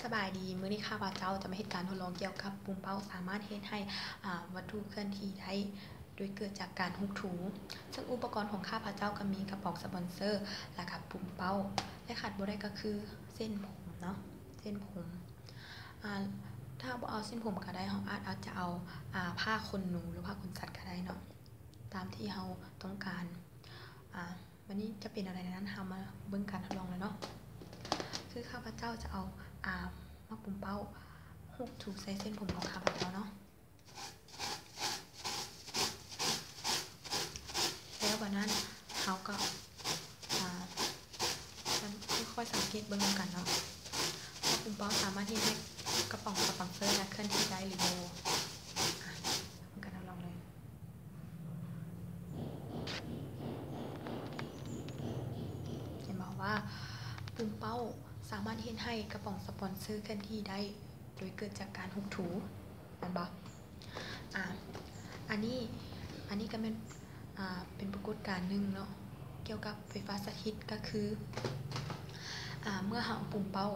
ສະບາຍດີ, ມື້ນີ້ຂ້າພະເຈົ້າຈະມາເຮັດການທົດລອງກ່ຽວກັບປຸ່ມເປົ້າສາມາດເຮັດໃຫ້ ອາ ວັດຖຸເຄື່ອນທີ່ໄດ້ໂດຍເກີດຈາກການຫົກຖູ. ເຊິ່ງອຸປະກອນຂອງຂ້າພະເຈົ້າກໍມີກະປ໋ອງສະປອນເຊີ ແລະກະປຸ່ມເປົ້າ ແລະຂາດບໍ່ໄດ້ກໍຄືເສັ້ນຜົມເນາະ, ເສັ້ນຜົມ. ອາ ຖ້າເຮົາບໍ່ເອົາເສັ້ນຜົມກໍໄດ້, ເຮົາອາດ ອາດຈະເອົາ ອາ ຜ້າຂົນໜູ ຫຼື ຜ້າຂົນສັດກໍໄດ້ເນາະ, ຕາມທີ່ເຮົາຕ້ອງການ. ອາ ບາດນີ້ຈະເປັນແນວໃດນັ້ນ ເຮົາມາເບິ່ງການທົດລອງເລີຍເນາະ. ຄືຂ້າພະເຈົ້າຈະເອົາ ອາ ໝາກປຸ່ມເປົ້າຫົກຖູໃສ່ເສັ້ນຜົມຂອງຂ້າພະເຈົ້າເນາະ. ແລ້ວບາດນັ້ນເຮົາກໍ ອາ ຄ່ອຍໆສັງເກດເບິ່ງນຳກັນເນາະ ວ່າປຸ່ມເປົ້າສາມາດເຮັດໃຫ້ກະປ໋ອງສະປອນເຊີນະເຄື່ອນທີ່ໄດ້ຫຼືບໍ່. ອາ ເບິ່ງກັນ ເຮົາລອງເລີຍ. ເຫັນບໍ່ວ່າປຸ່ມເປົ້າສາມາດເຮັດໃຫ້ກະປ໋ອງສະປອນເຊີເຄື່ອນທີ່ໄດ້ໂດຍເກີດຈາກການຫົກຖູ ແມ່ນບໍ່? ອາ ອັນນີ້ ອັນນີ້ກໍແມ່ນ ອາ ເປັນປາກົດການໜຶ່ງເນາະ ກ່ຽວກັບໄຟຟ້າສະຖິດ ກໍຄື ອາ ເມື່ອເຮົາເອົາປຸ່ມເປົ້າ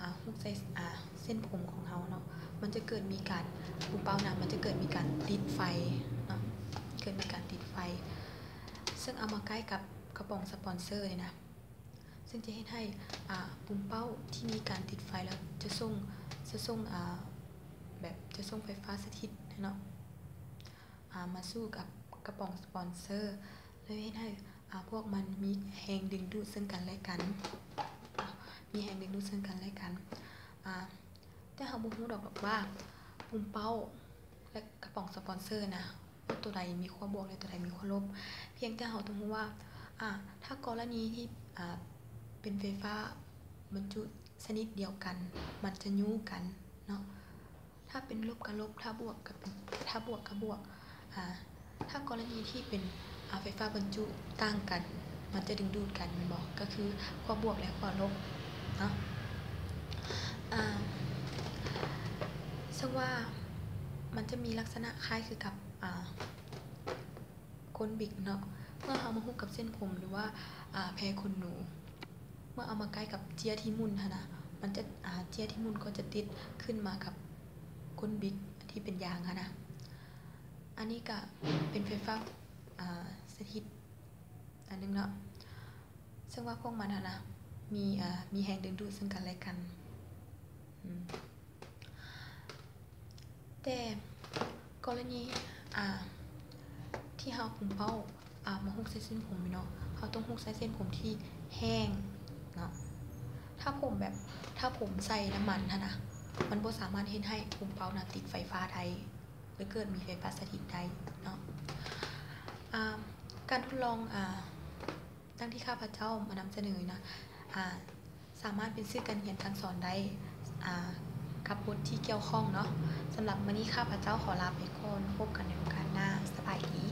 ອາ ຫຸກໃສ່ ອາ ເສັ້ນຜົມຂອງເຮົາເນາະ, ມັນຈະເກີດມີການ ປຸ່ມເປົ້ານະ ມັນຈະເກີດມີການຕິດໄຟເນາະ, ເກີດມີການຕິດໄຟ ເຊິ່ງເອົາມາໃກ້ກັບກະປ໋ອງສະປອນເຊີນີ້ນະ ເຊິ່ງຈະເຮັດໃຫ້ ອາ ປຸ່ມເປົ້າທີ່ມີການຕິດໄຟແລ້ວຈະສົ່ງ ຈະສົ່ງ ອາ ແບບຈະສົ່ງໄຟຟ້າສະຖິດເນາະ ອາ ມາສູ່ກັບກະປ໋ອງສະປອນເຊີ ແລ້ວເຮັດໃຫ້ ອາ ພວກມັນມີແຮງດຶງດູດເຊິ່ງກັນແລະກັນ ມີແຮງດຶງດູດເຊິ່ງກັນແລະກັນ. ອາ ແຕ່ເຮົາບໍ່ຮູ້ດອກວ່າປຸ່ມເປົ້າ ແລະ ກະປ໋ອງສະປອນເຊີນະ ວ່າຕົວໃດມີຂົ້ວບວກ ແລະ ຕົວໃດມີຂົ້ວລົບ. ພຽງແຕ່ເຮົາຕ້ອງຮູ້ວ່າ ອາ ຖ້າກໍລະນີທີ່ ອາ ເປັນໄຟຟ້າບັນຈຸຊະນິດດຽວກັນ ມັນຈະຍູ້ກັນເນາະ, ຖ້າເປັນລົບກະລົບ ຖ້າບວກກະເປັນ ຖ້າບວກກະບວກ. ອາ ຖ້າກໍລະນີທີ່ເປັນ ອາ ໄຟຟ້າບັນຈຸຕ່າງກັນ ມັນຈະດຶງດູດກັນແມ່ນບໍ່? ກໍຄື ຂົ້ວບວກ ແລະ ຂົ້ວລົບເນາະ. ອາ ເຊິ່ງວ່າມັນຈະມີລັກສະນະຄ້າຍຄືກັບ ອາ ກົ້ນບິກເນາະ, ເມື່ອເຮົາມາຫຸກກັບເສັ້ນຜົມ ຫຼືວ່າ ອາ ແພຂົນໜູ ເມື່ອເອົາມາໃກ້ກັບເຈ້ຍທີ່ໝຸ່ນຫັ້ນນະ ມັນຈະ ອາ ເຈ້ຍທີ່ໝຸ່ນກໍຈະຕິດຂຶ້ນມາກັບກົ້ນບິກທີ່ເປັນຢາງຫັ້ນນະ. ອັນນີ້ກະເປັນໄຟຟ້າ ອາ ສະຖິດອັນໜຶ່ງເນາະ, ເຊິ່ງວ່າພວກມັນຫັ້ນນະ ມີ ອາ ມີແຮງດຶງດູດເຊິ່ງກັນແລະກັນ. ອືມ ແຕ່ກໍລະນີ ອາ ທີ່ເຮົາເອົາປຸ້ມເປົ້າ ອາ ມາຫຸກໃສ່ເສັ້ນຜົມນີ້ເນາະ, ເຮົາຕ້ອງຫຸກໃສ່ເສັ້ນຜົມທີ່ແຫ້ງເນາະ. ຖ້າຜົມແບບ ຖ້າຜົມໃສ່ນ້ຳມັນຫັ້ນນະ ມັນບໍ່ສາມາດເຮັດໃຫ້ປຸ້ມເປົ້ານະຕິດໄຟຟ້າໄດ້ ຫຼືເກີດມີໄຟຟ້າສະຖິດໄດ້ເນາະ. ອາ ການທົດລອງ ອາ ດັ່ງທີ່ຂ້າພະເຈົ້າມານຳສະເໜີນະ ອາ ສາມາດເປັນສື່ການຮຽນການສອນໄດ້ ອາ ກັບບົດທີ່ກ່ຽວຂ້ອງເນາະ. ສຳລັບມື້ນີ້ຂ້າພະເຈົ້າຂໍລາໄປກ່ອນ, ພົບກັນໃນໂອກາດໜ້າ. ສະບາຍດີ.